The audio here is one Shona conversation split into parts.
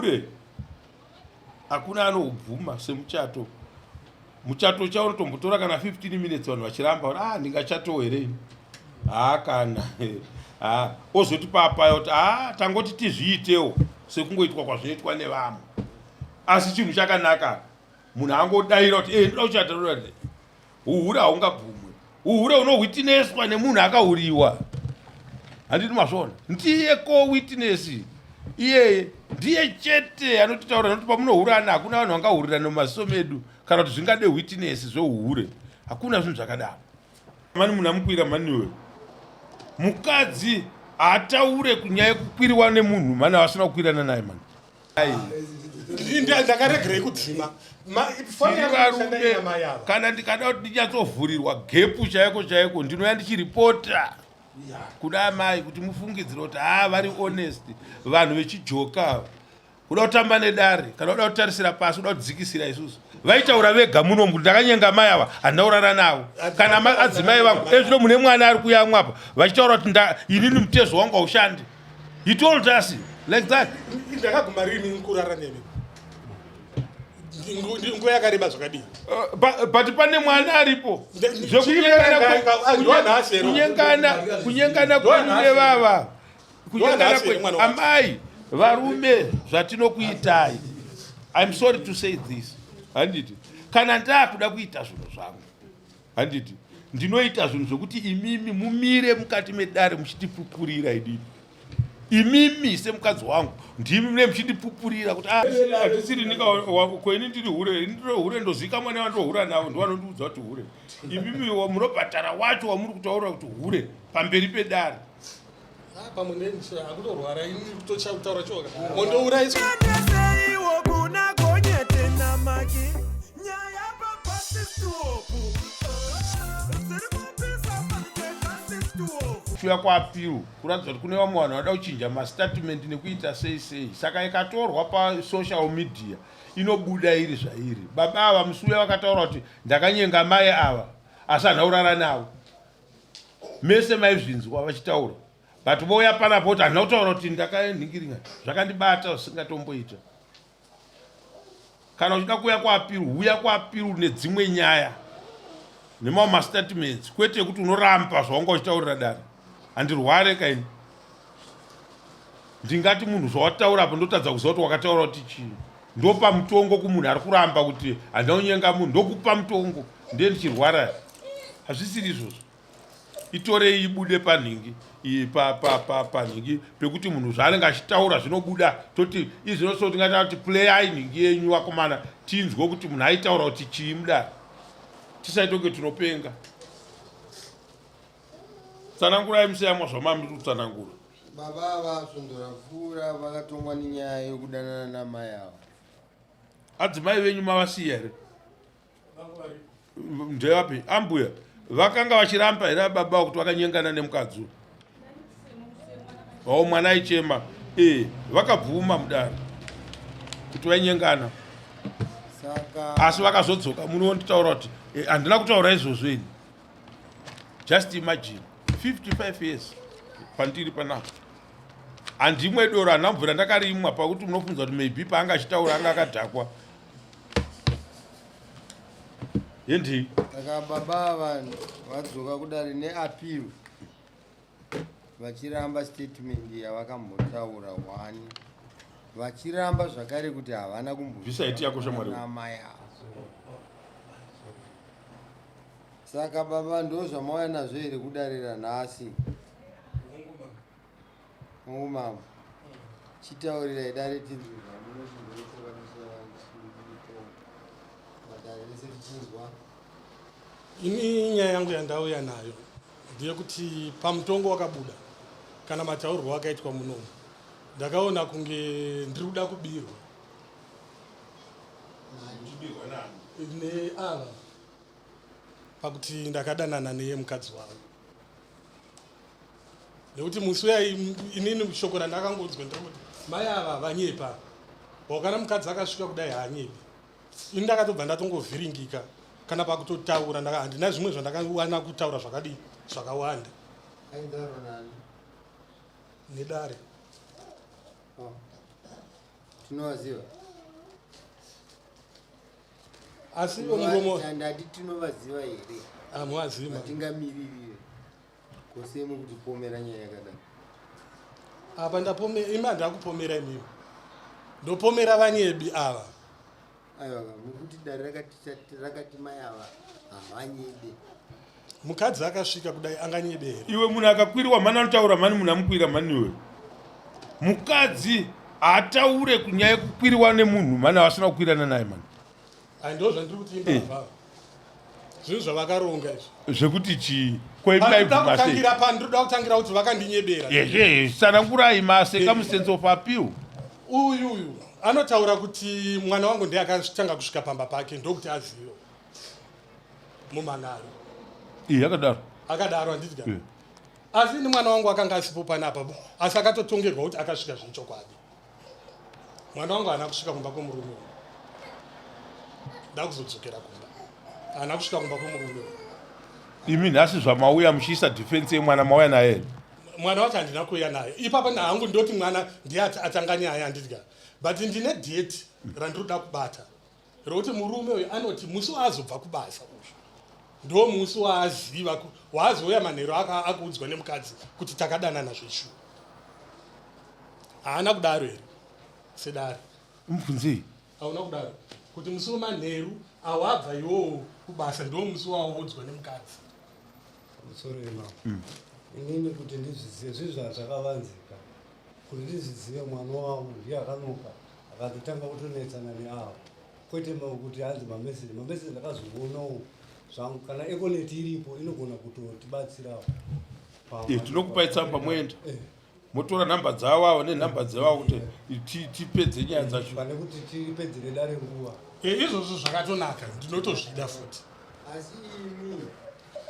Uhure hakuna anoubvuma semuchato. Muchato chao unotombotora kana 15 minutes vanhu vachiramba, ah, ndingachatowo here ini? Haa kana haa, ozoti papaya kuti haa, tangoti tizviitewo sekungoitwa kwazvinoitwa nevamwe. Asi chinhu chakanaka munhu angodaira kuti eh, ndoda kuchata, ndoda. Uhure haungabvumwe. Uhure unohwitineswa nemunhu akahuriwa. Handiti mazviona? Ndiye co-witness iyeye ndiye chete anotitaura nokuti pamunohurana hakuna vanhu vangahurirana mumaziso medu kana kuti zvingade witness zveuhure. Hakuna zvinhu zvakadaro. Mani munhu amukwira maniwe. Mukadzi haataure kunyaya yekukwiriwa nemunhu mani avasina kukwirana naye mani. Ndakaregerei kudzima varume kana ndikada kuti ndinyatsovhurirwa gepu chaiko chaiko ndinouya ndichiripota kuda amai kuti mufungidzire kuti haa vari honest vanhu vechijoka kuda kutamba nedare kana kuda kutarisira pasi kuda kudzikisira isusu vaitaura vega muno kuti ndakanyenga mai ava handina kurara navo kana adzimai vangu ezvino mune mwana ari kuyamwa apa vachitaura kuti inini mutezo wangu haushandi. He told us like that. Ndakaguma rini kurara nemi? Nguva yakareba zvakadii? But pane mwana aripo. Zvekunyengana kunyengana kwedu nevava. Kunyengana kwedu amai varume zvatinokuitai. I'm sorry to say this. Handiti. Kana ndakuda kuita zvinhu zvangu. Handiti ndinoita zvinhu zvekuti imimi mumire mukati medare muchitipupurira idini imimi semukadzi wangu ndimi mune muchindipupurira kuti ah, handisiri nika ko ini ndiri hure ini ndiri hure ndozikamwa nevandohura navo ndovanondiudza kuti hure imimi munobhadhara wacho wamuri kutaura kuti hure pamberi pedare. Ah, pamwe ndekutorwara ini kutotaura choka mondouraiswa. Kuna gonyete namaki nyaya papasisitopu dziri kupisa papasisitopu kuuya kwaAppeal kuratidza kuti kune vamwe vanhu vanoda kuchinja mastatement nekuita sei sei, saka ikatorwa pasocial media inobuda iri zvairi. Baba ava musi uya vakataura kuti ndakanyenga mai ava asi handina kurara navo. Mese maizvinzwa vachitaura but vouya panapa kuti handina kutaura kuti ndakanhingiringa, zvakandibata zvisingatomboita. Kana uchida kuuya kwaAppeal, huya kwaAppeal nedzimwe nyaya nemamwe mastatements, kwete yekuti unoramba zvawanga uchitaurira dare. Handirware kaini, ndingati munhu zvawataura apo ndotadza kuziva kuti wakataura kuti chii. Ndopa mutongo kumunhu ari kuramba kuti handina kunyenga munhu, ndokupa mutongo ndiye ndichirwara. Hazvisiri izvozvo. Itorei ibude panhingi panhingi pekuti munhu zvaanenge achitaura zvinobuda, toti izvino so tingataura kuti playai nhingi yenyu vakomana tinzwe kuti munhu aitaura kuti chii mudare, tisaite kunge tinopenga. Tsanangurai museyamwa zvamamiri kutsanangura. Baba ava svondo rapfuura vakatongwa nenyaya yekudanana namai ava. Adzimai venyu mavasiya here? Ndevapi ambuya vakanga vachiramba here baba kuti vakanyengana nemukadzi uyu? Oh, mwana aichema e vakabvuma mudare kuti vainyengana. Saka asi vakazodzoka munonditaura kuti handina kutaura izvozvo ini. Just imagine 55 years pandiri panapa handimwe doro, handina mvura ndakarimwa, pakuti munofunza kuti maybe paanga achitaura anga akadhakwa. Yendi saka baba ava vadzoka kudare neappeal vachiramba statement yavakambotaura one, vachiramba zvakare kuti havana Bvisa yako shamwari. Kumboamai ava. Saka baba ndo zvamauya nazvo here kudarira nhasi? Hongu mama. Chitaurirai dare tinzwe zvamunoti matare ese tichinzwa. Ini nyaya yangu yandauya nayo ndeyekuti pamutongo wakabuda kana mataurirwo akaitwa munomu, ndakaona kunge ndiri kuda kubirwa neava pakuti ndakadanana neye mukadzi wavo, nekuti musi uya inini shoko randakangonzwa nderekuti mai ava vanyepa, wakana mukadzi akasvika kudai haanyepi. Ini ndakatobva ndatongovhiringika kana pakutotaura, handina zvimwe zvandakawana kutaura zvakadii zvakawanda. Aitaura nani? Nedare. Oh. Tinovaziva. Asi ivo muromo Ndati tinovaziva here? Hamuvazivi. Vatingamiririre. Kose mukutipomera nyaya yakadai. Apa ndapome imi handakupomera imimi. Ndopomera vanyebi ava. Aiwa mukuti dare rakati rakati mai ava havanyebe. Mukadzi akasvika kudai anganyebe here? Iwe munhu akakwiriwa mhani anotaura mhani munhu amukwira mhani iwe. Mukadzi haataure kunyaya yekukwiriwa nemunhu mhani avasina kukwirana naye mhani. Ai ndo zvandiri kuti imbavha. Zvinhu zvavakaronga izvi. Zvekuti chii? Ko imi maibvuma sei? Kutangira pa ndinoda kutangira kuti vakandinyebera. Ehe, tsanangurai ma circumstance of appeal. Uyu uyu anotaura kuti mwana wangu ndiye akatanga kusvika pamba pake ndokuti azive mumanaro. Iye akadaro. Akadaro handiti ka? Asi ini mwana wangu akanga asipo panapa asi akatotongerwa kuti akasvika zvechokwadi. Mwana wangu haana kusvika kumba kwemurume uyu. Ndakuzodzokera kumba. Haana kusvika kumba kwemurume uyu. Imi nhasi zvamauya muchiisa defense yemwana mauya naye here? Mwana wacho handina kuuya naye. Ipapa hangu ndoti mwana ndiye atanga nyaya handidya. But ndine date randinoda kubata. Rokuti murume uyu anoti musi waazobva kubasa uyu ndo musi waaziva waazouya manheru akuudzwa nemukadzi kuti takadanana zveshuwa. Haana kudaro here sedare? Mubvunzei. Hauna kudaro kuti musi wemanheru awabva iwowo kubasa ndo musi waudzwa nemukadzi. Musoro wemambo. Inini kuti ndizvizive zvinhu zvazvakavanzika kuti ndizvizive mwana wangu ndiye akanoka akatotanga kutonetsana neavo kwete kuti hanzi mameseji mameseji ndakazoonawo zvangu kana econet iripo inogona kutotibatsirawo. Tinokupai tsamba moenda. Motora nhamba dzavo avo nenhamba dzevavo kuti tipedze nyaya dzacho. Pane kuti tipedzere dare nguva. Izvozvo zvakatonaka ndinotozvida futi. Asi imi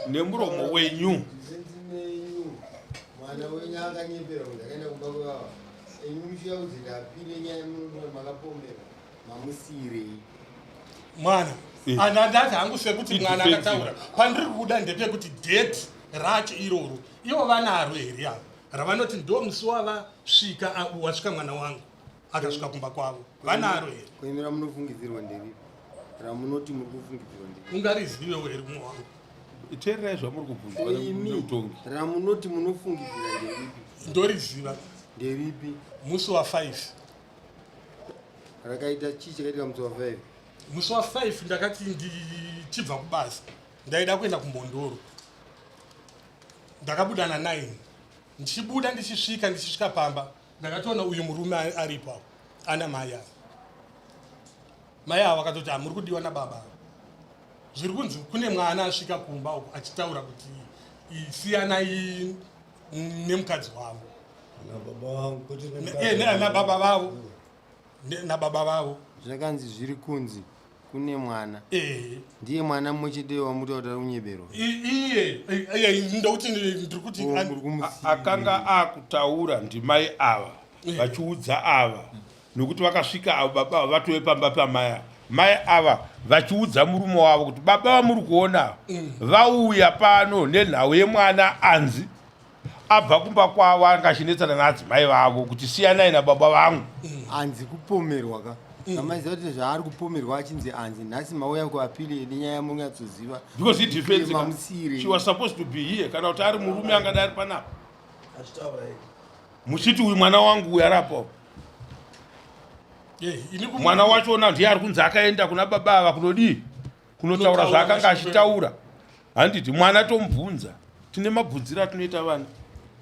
nemuromo wenyu. Zenzi menyu mwana wenyu akanyepera kuti akaenda kumba kwevava. Imi muchiuya kuti ndapile nyaya munoona makapomera mamusiyirei. Mwana andati hangu sekuti mwana akataura pandiri kuda ndepekuti date racho iroro ivo vanaro here ava ravanoti ndo musi wavasvika wasvika mwana wangu akasvika kumba kwavo vanaro here? Kuimira ramunofungidzirwa nderipi? Ramunoti muri kufungidzirwa nderipi? Ungarizivewo here mumwe wangu? Teererai zvamuri kubvunzwa nemutongi. Ramunoti munofungidzira nderipi? Ndoriziva. Nderipi? Musi wa 5. Rakaita chii chakaitika musi wa 5? Musi wa 5 ndakati ndichibva kubasa ndaida kuenda kuMhondoro. Ndakabuda na 9. Ndichibuda ndichisvika ndichisvika pamba ndakatoona uyu murume aripo apo ana mai ava. Mai ava vakatoti hamuri kudiwa nababa. Zviri kunzi kune mwana asvika kumba uko achitaura kuti siyanai nemukadzi wavo. Nababa vavo. Nababa vavo. Zvakanzi zviri kunzi kune mwana. Ndiye mwana mumwe chete wamutaura kuti ari kunyeberwa. Iye, ndokuti ndiri kuti akanga akutaura ndimai ava vachiudza ava nokuti vakasvika avo baba ava vatove pamba pamai ava. Mai ava vachiudza murume wavo kuti baba vamuri kuona vauya pano nenhau yemwana anzi abva kumba kwavo anga achinetsana naadzimai vavo kuti siyanai nababa vangu. Anzi kupomerwa ka. Amaiziva kuti zvaari kupomerwa achinzi anzi nhasi mauya kuapili nenyaya yamunonyatsoziva. Because he defends ka. She was supposed to be here kana kuti ari murume angadai ari panapa. Muchiti uyu mwana wangu uyu aripo. Mwana wachona ndiye ari kunzi akaenda kuna baba ava kunodii? Kunotaura zvaakanga achitaura. Handiti mwana tomubvunza. Tine mabvunziro atinoita vana.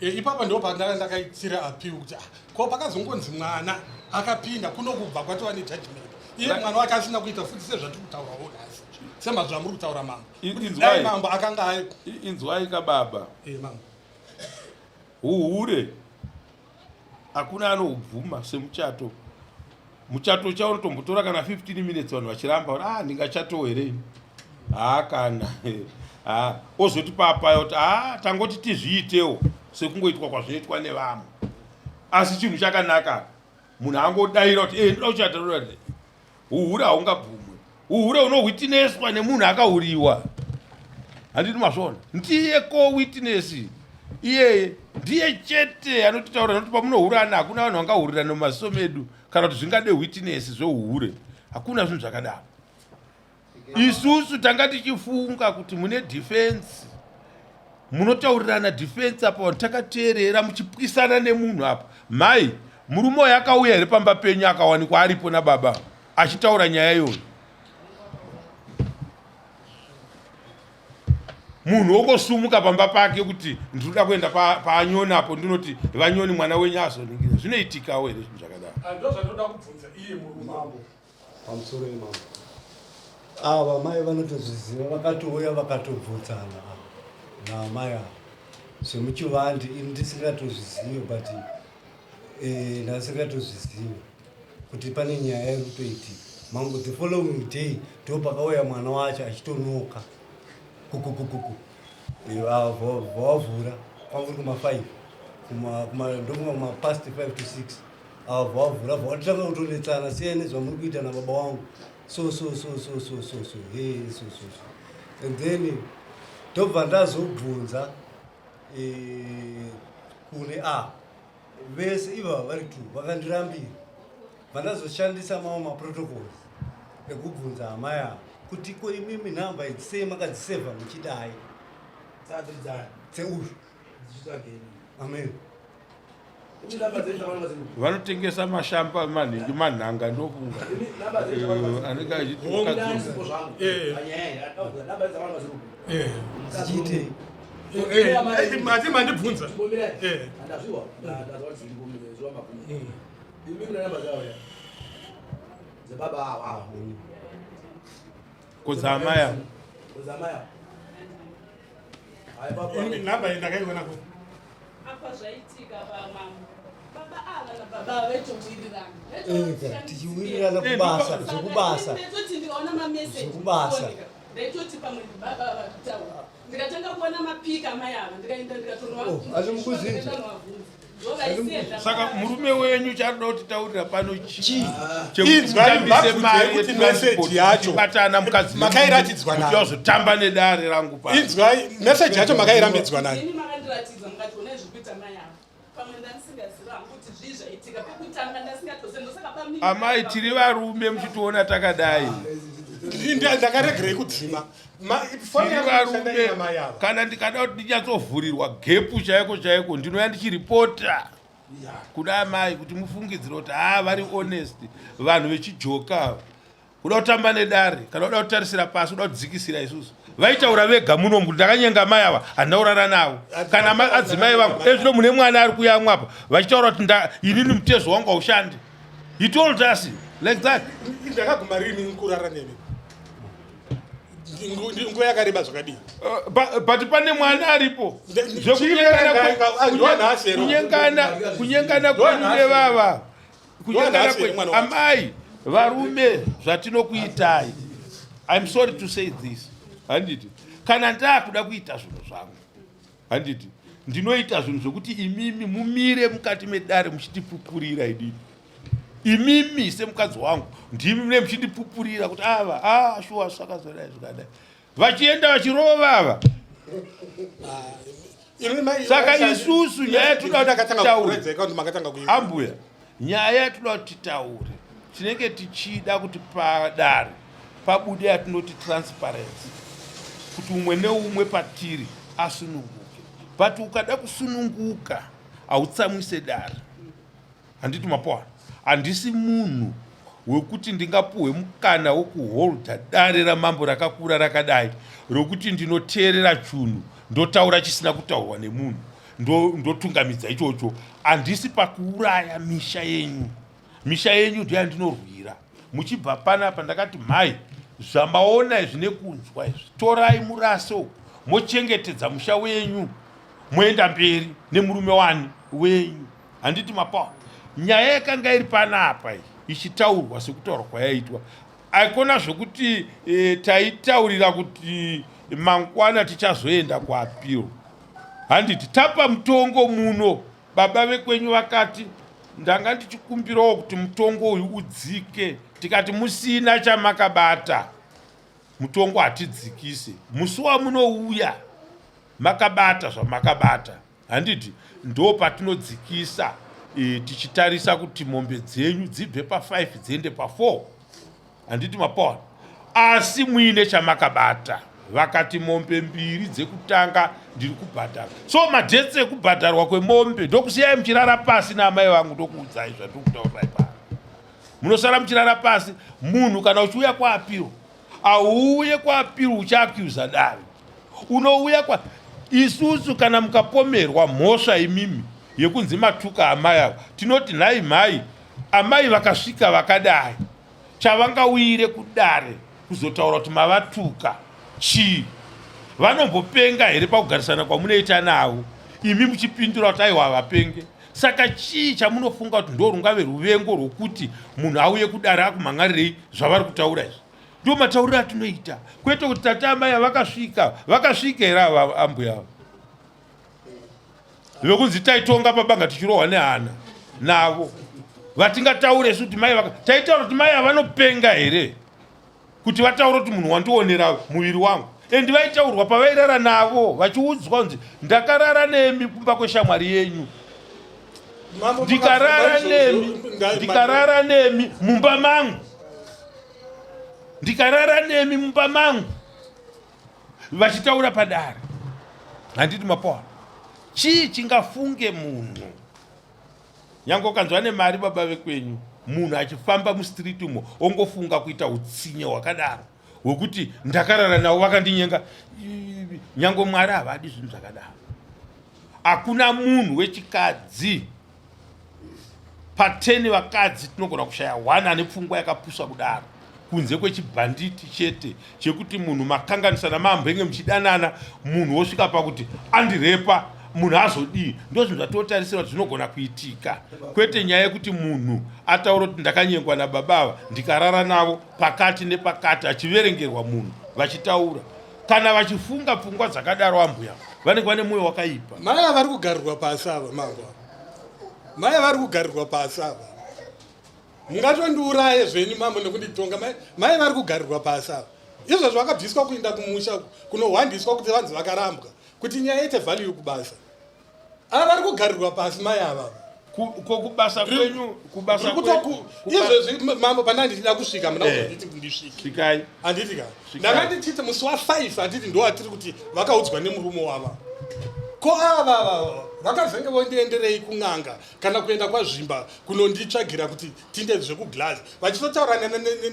Ipapa ndipo pandanga ndakaitira appeal kuti ko pakazongonzi mwana akapinda kuno kubva kwatova nejudgment. Iye mwana wake asina kuita futi sezvatiri kutaurawo nhasi. Semazvamuri kutaura mambo. Dai mambo akanga inzwai ka baba. Mambo. Huhure hakuna anoubvuma semuchato. Muchato chao unotombotora kana 15 minutes vanhu vachiramba kuti ndingachatowo here ini? Haa kana. Haa ozoti papa kuti tangoti tizviitewo sekungoitwa kwazvinoitwa nevamwe. Asi chinhu chakanaka munhu angodaira kuti ndoda kuchata, ndoda kuchata. Uhure haungabvumwe. Uhure unohwitineswa nemunhu akahuriwa. Handiti mazviona? Ndiye co-witness. Iyeye ndiye chete anotitaura nokuti pamunohurana hakuna vanhu vangahurirana mumaziso medu. kana kuti zvingade witness zveuhure. Hakuna zvinhu zvakadaro. Isusu tanga tichifunga kuti mune defense, munotaurirana defense apa, vanhu takateerera muchipwisana nemunhu apa. Mai, murume uyo akauya here pamba penyu akawanikwa aripo nababa achitaura nyaya iyoyo? Munhu wongosumuka pamba pake kuti ndinoda kuenda paanyoni apo, ndinoti vanyoni mwana wenyu azoningira. Zvinoitikawo here zvinhu zvakadaro? Ah, ndozvatoda kubvunza iye murume. Mambo, pamusoro yemambo, ava mai vanotozviziva, vakatouya vakatobvunzana naamai ava zvemuchivandi, ini ndisingatozvizive, but eh, ndasingatozvizive kuti pane nyaya iri kutoitika. Mambo, the following day ndo pakauya mwana wacho achitonoka kukukukuku, vavavhura kwanga kuri kuma 5, ndofunga kuma past 5 to 6. Ava vavhura, vatanga kutonetsana, siyai nezvamuri kuita nababa wangu, so so so so so so so he so so so, and then ndobva ndazobvunza eh, kune a vese ivava vari two vakandirambira. Vandazoshandisa mamwe maprotocols ekubvunza amai ava kuti ko imimi nhamba idzi sei makadzisevha muchidai dzeuyu. Amen. Vanotengesa mashamba manhingi manhanga ndofunga eh, anenge achiti mukadzi eh. Dzichiitei? Mati mandibvunza. Kudzamaya. Nhamba iyi ndakaiona ku Apa zvaitika pamambo. Baba ava nababa vaitowirirana. Ega, tichiwirirana kubasa, zvekubasa. Ndaitoti ndikaona mameseji Zvekubasa. Ndaitoti pamwe ndibaba ava kutaura. Ndikatanga kuona mapika amai ava ndikaenda ndikatonwa. Oh, asi mukuzvinzwa? Saka murume wenyu chaanoda kutitaurira pano chii? Inzwai mabvunzo ekuti message yacho batana mukadzi makairatidzwa nani? Kuti wazotamba nedare rangu pa. Inzwai message yacho makairambidzwa nani? Ini makandiratidza mukati onai zviri kuita mai ava. Pamwe ndandisingaziva hangu kuti zvii zvaitika pekutanga ndasingatoziva ndosaka bamnini. Amai tiri varume muchitiona takadai. Ndakaregerei kudzima. Foni Tiri yangu inoshanda varume ina mai ava. Kana ndikada kuti ndinyatsovhurirwa gepu chaiko chaiko ndinouya ndichiripota kuna amai kuti mufungidzire kuti haa vari honest. Vanhu vechijoka kuda kutamba nedare kana kuda kutarisira pasi, kuda kudzikisira isusu. Vaitaura vega muno kuti ndakanyenga mai ava, handina kurara navo kana adzimai vangu. Ezvino mune mwana ari kuyamwa apa vachitaura kuti inini mutezo wangu haushandi. He told us like that. Ndakaguma rini kurara nemi? Nguva yakareba zvakadii? But pane mwana aripo. Zvekunyengana kunyengana kwenyu nevava, kunyengana kwenyu amai, varume, zvatinokuitai, I'm sorry to say this, handiti kana ndakuda kuita zvinhu zvangu, handiti ndinoita zvinhu zvekuti imimi mumire mukati medare muchitipupurira idini. Imimi semukadzi wangu ndimi mune muchindipupurira kuti ava ah, shuwa zvakazodai zvikadai, vachienda vachirova ava. Saka isusu nyaya yatoda kuti titaure, ambuya, nyaya yatoda kuti titaure, tinenge tichida kuti padare pabude yatinoti transparency, kuti umwe neumwe patiri asununguke. But ukada kusununguka hautsamwise dare, handiti mapoa? Handisi munhu wekuti ndingapuhwe mukana wekuholda dare ramambo rakakura rakadai rokuti ndinoteerera chunhu ndotaura chisina kutaurwa nemunhu, ndotungamidza ichocho. Handisi pakuuraya misha yenyu. Misha yenyu ndiyo yandinorwira. Muchibva panapa ndakati mhai, zvamaona izvi nekunzwa izvi torai murase uku, mochengetedza musha wenyu, moenda mberi nemurume wani wenyu, handiti mapawa? Nyaya yakanga iri panapa iyi ichitaurwa sekutaurwa kwayaitwa, aikona zvekuti taitaurira kuti mangwana tichazoenda kuapiro, handiti? Tapa mutongo muno, baba vekwenyu vakati ndanga ndichikumbirawo kuti mutongo uyu udzike, tikati musina chamakabata mutongo hatidzikise. Musi wamunouya makabata zvamakabata, handiti ndo patinodzikisa? E, tichitarisa kuti mombe dzenyu dzibve pa5 dziende pa4 handiti mapaona asi muine chamakabata vakati mombe mbiri dzekutanga ndiri kubhadhara so madhets ekubhadharwa kwemombe ndokusiyai muchirara pasi naamai vangu ndokuudzai zvandiri kutaurirai pano munosara muchirara pasi munhu kana uchiuya kwaapiro auuye kwaapiro uchiakuza dare unouya kwa isusu kana mukapomerwa mhosva imimi yekunzi matuka amai ava tinoti nhai mhai amai vakasvika vakadai chavangauyire kudare kuzotaura kuti mavatuka chii vanombopenga here pakugarisana kwamunoita navo imi muchipindura kuti aiwa havapenge saka chii chamunofunga kuti ndo rungave ruvengo rwokuti munhu auye kudare akumhan'arirei zvavari kutaura izvi ndo matauriro atinoita kwete kuti tati amai avakasvika vakasvika here ava ambuya ava vekunzi taitonga pabanga tichirohwa nehana navo vatingataure isu kuti mai taitaura kuti mai avanopenga here kuti vataure kuti munhu wandionera muviri wangu and vaitaurwa pavairara navo vachiudzwa kunzi ndakarara nemi kumba kweshamwari yenyu ndikarara nemi ndikarara nemi mumba mangu ndikarara nemi mumba mangu vachitaura padare handiti mapoa chii chingafunge munhu nyange ukanzwa nemari baba vekwenyu munhu achifamba mustreet umo ongofunga kuita utsinye hwakadaro hwekuti ndakarara navo vakandinyenga nyange mwari havadi zvinhu zvakadaro hakuna munhu wechikadzi pateni vakadzi tinogona kushaya one ane pfungwa yakapusa kudaro kunze kwechibhanditi chete chekuti munhu makanganisana mambenge muchidanana munhu wosvika pakuti andirepa munhu azodii ndo zvinhu zvatinotarisira kuti zvinogona kuitika kwete nyaya yekuti munhu ataura kuti ndakanyengwa nababa ava ndikarara navo pakati nepakati achiverengerwa munhu vachitaura kana vachifunga pfungwa dzakadaro ambuya vanenge vane mwoyo wakaipa mai vari kugarirwa pasi ava mambo mai vari kugarirwa pasi ava mungatondiuraye zvenyu mambo nekunditonga mai vari kugarirwa pasi ava izvozvo vakabviswa kuinda kumusha kunohwandiswa kuti vanzi vakarambwa kuti nyaya ite value kubasa ava vari kugarirwa pasi mai ava ko kubasa kwenyu kubasa izvezvi mambo pana ndichida kusvika muna eh. kunditi ndisvike svikai handiti ka ndanga ndichiti musi wa5 handiti ndo atiri kuti vakaudzwa nemurume wava ko ava ava vakazenge vondienderei kun'anga kana kuenda kwazvimba kunonditsvagira kuti tinde zvekuglazi vachitotaura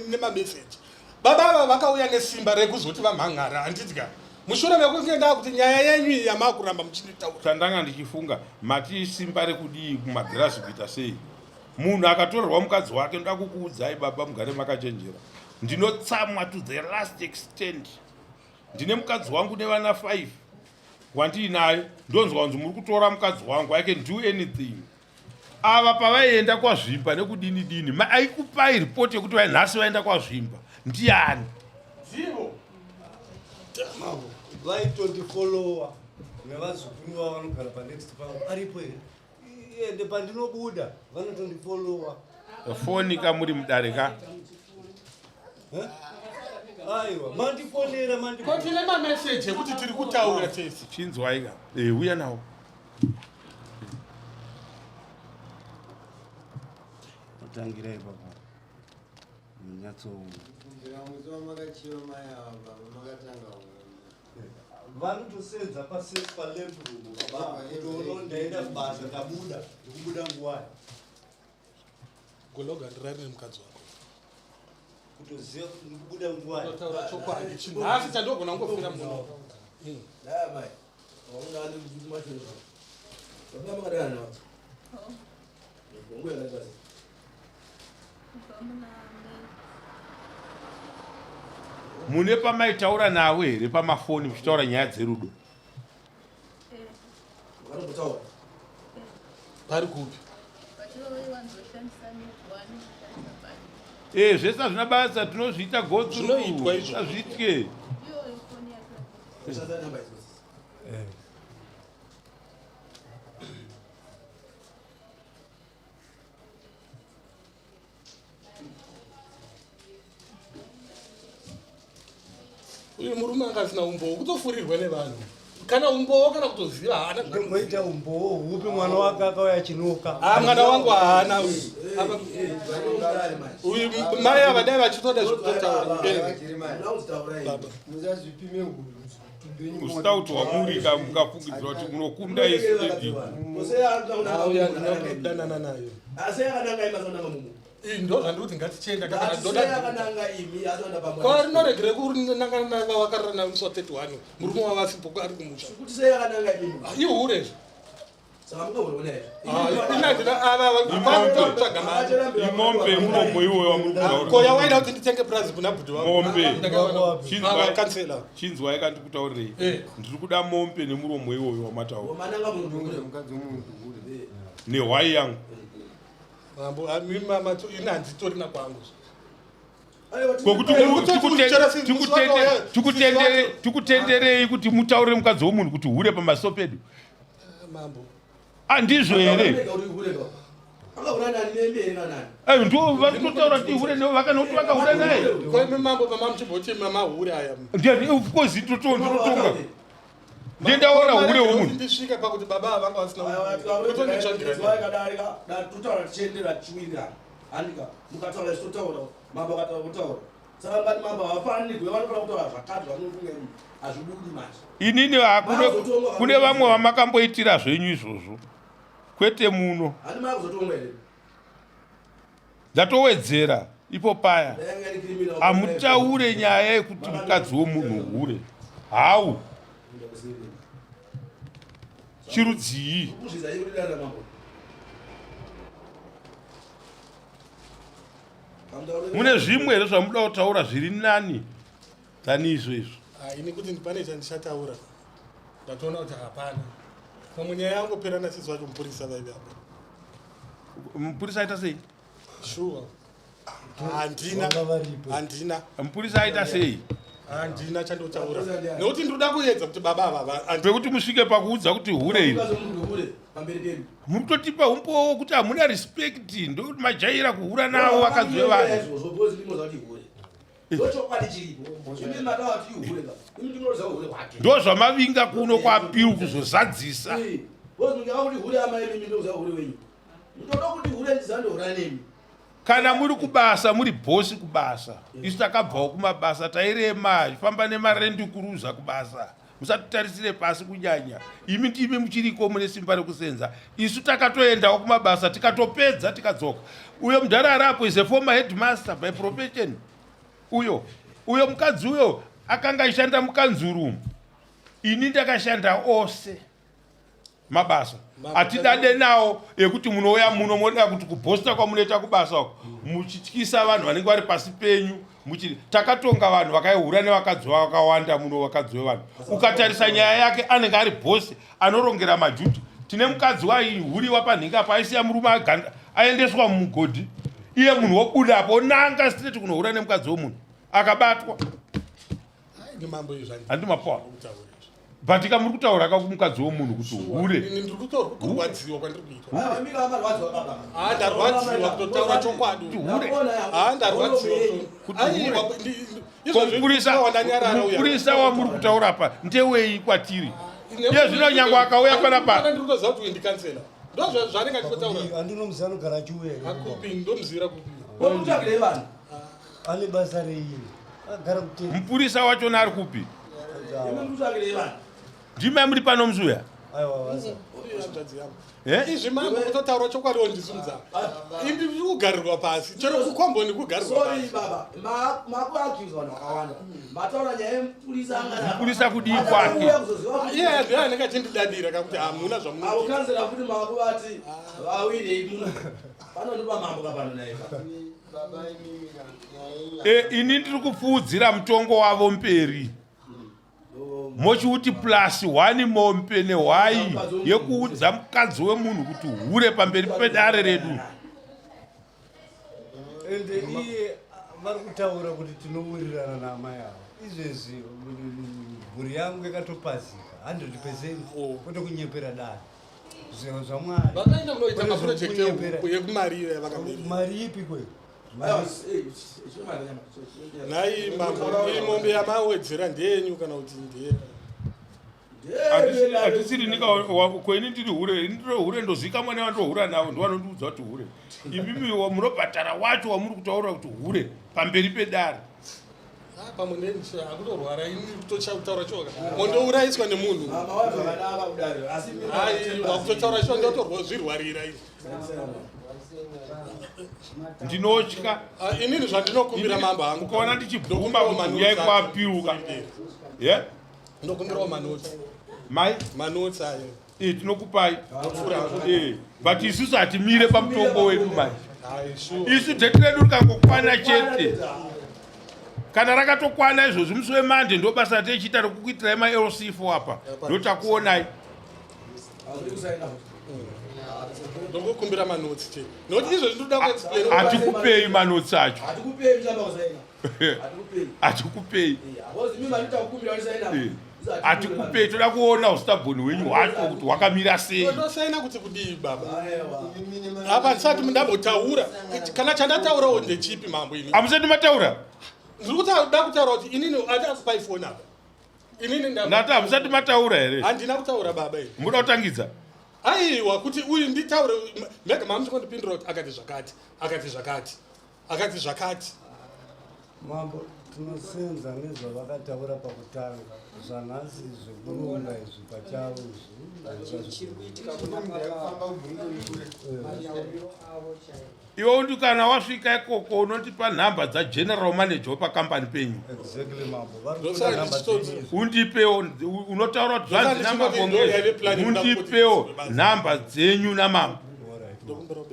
nemameseji Baba ava vakauya nesimba rekuzoti vamhan'ara handiti ka mushure mekunge ndakuti nyaya yenyu iyi yamakuramba muchinditaura. Chandanga ndichifunga mati simba rekudii kumagirazi kuita sei munhu akatorerwa mukadzi wake ndoda kukuudzai baba mugare makachenjera ndinotsamwa to the last extent ndine mukadzi wangu nevana 5 wandiinayo ndonzwa kunzi muri kutora mukadzi wangu i can do anything ava pavaienda kwazvimba nekudini dini aikupai ripoti yekuti vai nhasi vaenda kwazvimba ndiani Zivo. Vaitondifolowa nevazukuru vavo vanogara panext pavo aripo here ende pandinobuda vanotondifolowa foni ka muri mudare ka aiwa mandifonera ko tine mameseji ekuti tiri kutaura tese chinzwai ka eh, uya nawo Tangira ipapo. Munyatso. Vanotosenza palamp room baba. Kutoona ndaenda kubasa ndabuda ndikubuda nguwai. Gologa ndirari nemukadzi wako. Kutoziva kuti ndikubuda nguwai. Kutotaura chokwadi. Chinhasi chandogona kungofira muno. Dai mai. Waona ndi kumacho. Baba makadana. Mune pamaitaura navo here pamafoni muchitaura nyaya dzerudo? Pari kupi? Eh, zvese hazvina basa tinozviita gotsunoitwa izvo hazviitye. Uyu murume anga asina umbowo kutofurirwa nevanhu. Kana umbowo kana kutoziva haana. Ndomoita umbowo hupi mwana wake akauya achinoka. Ah, mwana wangu haana uyu. Uyu mai ava dai vachitoda zvekutotaura. Baba. Ustout hwamuri ka mukafungidzira kuti munokunda isu tedi. Auya ndinodanana nayo. Asi yakananga imi asananga mumu. Ii ndo zvandiri kuti ngatichienda kana ndoda. Yakananga imi asananga pamwe. Kwa rinoregere kunangana nava vakarara nayo musi wa 31 murume wavo asipo ari kumusha. Kuti sei yakananga imi? Ah, ihure izvo. Saka mungahura naye. Ah, ina ndina ava vakutsvaga mari. Imombe muromo iwoyo wamuri kutaura. Ko yawaida kuti nditenge prazi kuna bhuti wako. Mombe. Ndakawana kansela. Chinzwai kandikutaurirei. Eh. Ndiri kuda mombe nemuromo iwoyo wamataura. Mananga munhu mukadzi wemunhu hure. Nehwai yangu. Mambo, mama, ini handitorina kwangu. Kwekuti tikutenderei kuti mutaurire mukadzi womunhu kuti hure pamaso pedu. Mambo. Andizvo here? Ayo ndo vari kutotaura kuti hure nevo vakana kuti vakahura naye. Kwa mambo pamamuchimboti mahure aya. Ndiani of course ndototonga. Ndendaona hure womunhu. Ndisvike pakuti baba vanga vasina kutonditsvagira. Totaura tichiendera tichiwirirana. Handika mukataura isu totaura mambo akataura kutaura. Saka ngati mambo havafanirwi vanofanira kutaura zvakati zvavanofunga imi hazvibudi manje. Inini kune vamwe vamakamboitira zvenyu izvozvo. Kwete muno. Handi makuzotonga here? Ndatowedzera ipo paya. Hamutaure nyaya yekuti mukadzi womunhu hure. How? Chirudzii? Mune zvimwe here zvamuda kutaura zviri nani than izvo izvo? Ini kuti pane chandichataura ndatoona kuti hapana. Pamwe nyaya yangopera nasisi vacho mupurisa vaive apa. Mupurisa aita sei? Sure. Handina. Handina. Mupurisa aita sei? Handina chandotaura. Nekuti ndinoda kuedza kuti baba ava pekuti musvike pakuudza kuti hure iri. Muri kutotipa umbowo kuti hamuna respect ndokuti majaira kuhura navo vakadzi vevanhu. Ndo zvamavinga kuno kwapiru kuzozadzisa. Kana muri kubasa muri bhosi kubasa. Isu takabvawo kumabasa tairema famba nemarendi kuruza kubasa. Musatitarisire pasi kunyanya. Imi ndimi muchiriko mune simba rekusenza. Isu takatoendawo kumabasa tikatopedza tikadzoka. Uyo mudhara arapo is a former headmaster by profession. Uyo uyo mukadzi uyo akanga achishanda mukanzuru. Ini ndakashanda ose mabasa atidade nawo ekuti munouya muno moda kuti kubhosta kwamunoita kubasa uko muchityisa vanhu vanenge vari pasi penyu. Takatonga vanhu vakaihura nevakadzi vakawanda muno vakadzi vevanhu. Ukatarisa nyaya yake anenge ari bhosi anorongera majuti. Tine mukadzi waihuriwa panhinga apo aisiya murume aendeswa mumugodhi. Iye munhu wobuda apo onanga straight kunohura nemukadzi womunhu akabatwa. Handi mapoa. But ka muri kutaura ka kumukadzi womunhu kuti hure. Ndiri kurwadziwa kwandiri kuitwa. Ah, ndarwadziwa kutotaura chokwadi. Hure. Ah, ndarwadziwa. Kuti hure. Mupurisa wamuri kutaura apa ndewei kwatiri? Iye zvino nyangwe akauya panapa. Ndiri kutoziva kuti ndikansela. Ndo zvaanenge achitotaura. Andinomuziva anogara achiuya. Akupi ndomuzivira kupi? Womutsvagirei vanhu? Ane basa rei? Agara kuteri. Mupurisa wachona ari kupi? Imi mutsvagirei vanhu? Ndimai muri pano muzuya? Aiwa basa. Izvi mambo kutotaura chokwadi wondisumudza. Imi ndiri kugarirwa pasi. Chero kukomboni kugarirwa Sorry pasi. baba, makuaccuse vanhu vakawanda. Mataura nyaya yemupurisa angana. Mupurisa kudii kwake? Iye ndiye anenge achindidadira kakuti hamuna zvamunoita. Avo kansela futi makuvati vawirei muno. Panondipa mambo kapano naye. Ini ndiri kupfuudzira mutongo wavo mberi. Mochiuti plus 1 mombe nehwai yekuudza mukadzi wemunhu kuti hure pamberi pedare redu. Ende iye vari kutaura kuti tinowirirana naamai ava. Izvezvi mhuri yangu yakatopazika 100% kwete kunyepera dare. Zvinhu zvaMwari. Vakaenda kunoita maproject yekumari iyo yavakamirira. Mari ipi kwe? Nhai mambo, iyi mombe yamawedzera ndeyenyu kana kuti ndeye? Hatisiri nika kweni ndiri hure, ndiri hure ndozikamwa nevandohura navo ndovanondiudza kuti hure. Imimi munobhadhara wacho wamuri kutaura kuti hure pamberi pedare. Ah, pamwe akutorwara ini kutotaura choka mondourayiswa nemunhu wakutotaura cho ndotozvirwarira izvi. Ndinotya. Ah, inini zvandinokumbira mambo hangu ukaona ndichibvuma kuti uyai kwapiuka ye ndokumbirawo manotsi. Mai manotsi ayo. Eh, tinokupai. But isusu hatimire pamutongo wedu mai. Isu dheti redu rikangokwana chete, kana rakatokwana izvozvi musi wemande, ndo basa ratichiita rekukuitirai maLC4 apa, ndotakuonai. Ndongokumbira manotsi chete nokuti izvozvi ndinoda kuexplain. Hatikupei manotsi acho. Hatikupei, hatikupei. Toda kuona ustubborn hwenyu hwacho kuti hwakamira sei. Ndosaina kuti kudii baba? Apa ndisati ndambotaura, kana chandataurawo ndechipi mambo ini? Hamusati mataura. Ndiri kuda kutaura kuti inini ati akupai foni apa, inini Ndati hamusati mataura here? Handina kutaura baba ini. Muda kutangidza? Aiwa, kuti uyu nditaure mega mamuchingondipindura kuti akati zvakati, akati zvakati, akati zvakati. Mambo, tinosenza nezvavakataura pakutanga. Zvanhasi zvekuronga izvi pachavo izvi. Chiri kuitika kuna baba, matauriro avo chaivo. Iwe undi kana wasvika ikoko unotipa nhamba dzageneral manager wepakambani penyu. Exactly mambo, vari Ndosaka kuda nhamba ndichitodzi- dzenyu izvi. Undipewo, unotaura kuti zvanzi Ndosaka ndichingoti ndo yaive plan namabonge, yekuda kuti undipewo basa. nhamba dzenyu namambo,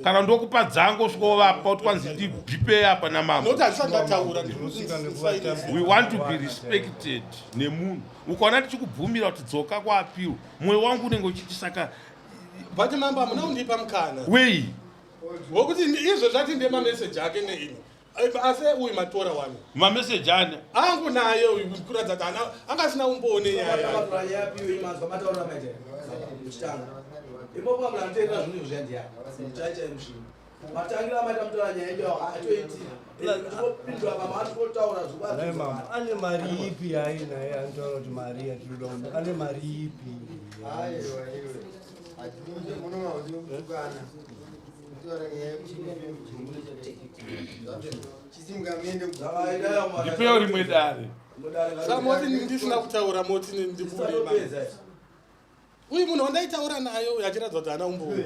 kana ndokupa dzangu usvikovapa kuti kwanzi ndibhipe apa namambo. Nokuti handisati ndataura. Ndinosvika nekuvatambira. We want to be respected nemunhu. Ukaona tichikubvumira kuti dzoka kwaappeal, mwoyo wangu unenge uchiti saka But mambo, hamuna kundipa mukana wei? wokuti izvo zvati ndemameseji ake neini, asi uyu matora wani. Mameseji ani? Angu naye uyu, kuratidza kuti ana anga asina umboone nyaya yake. Mataura yapiwe manzwa mataura maita muchitanga ipopo munhu anoteerera zvinhu izvo zviya chai chai musvini matangira amaita mutaura nyaya yedu atoiti tinopindura pama atikotaura. Nhai mambo, ane mari ipi yaainaye anotaura kuti mari yatinoda ane mari ipi? Aiwa iwe, munoma kutukana kutaura nyaya chisimuka muende. Ndipewo rimwe dare. Sa moti ndisina kutaura, moti ndibude mambo. Uyu munhu wandaitaura naye uyu achiratidza kuti haana umboone.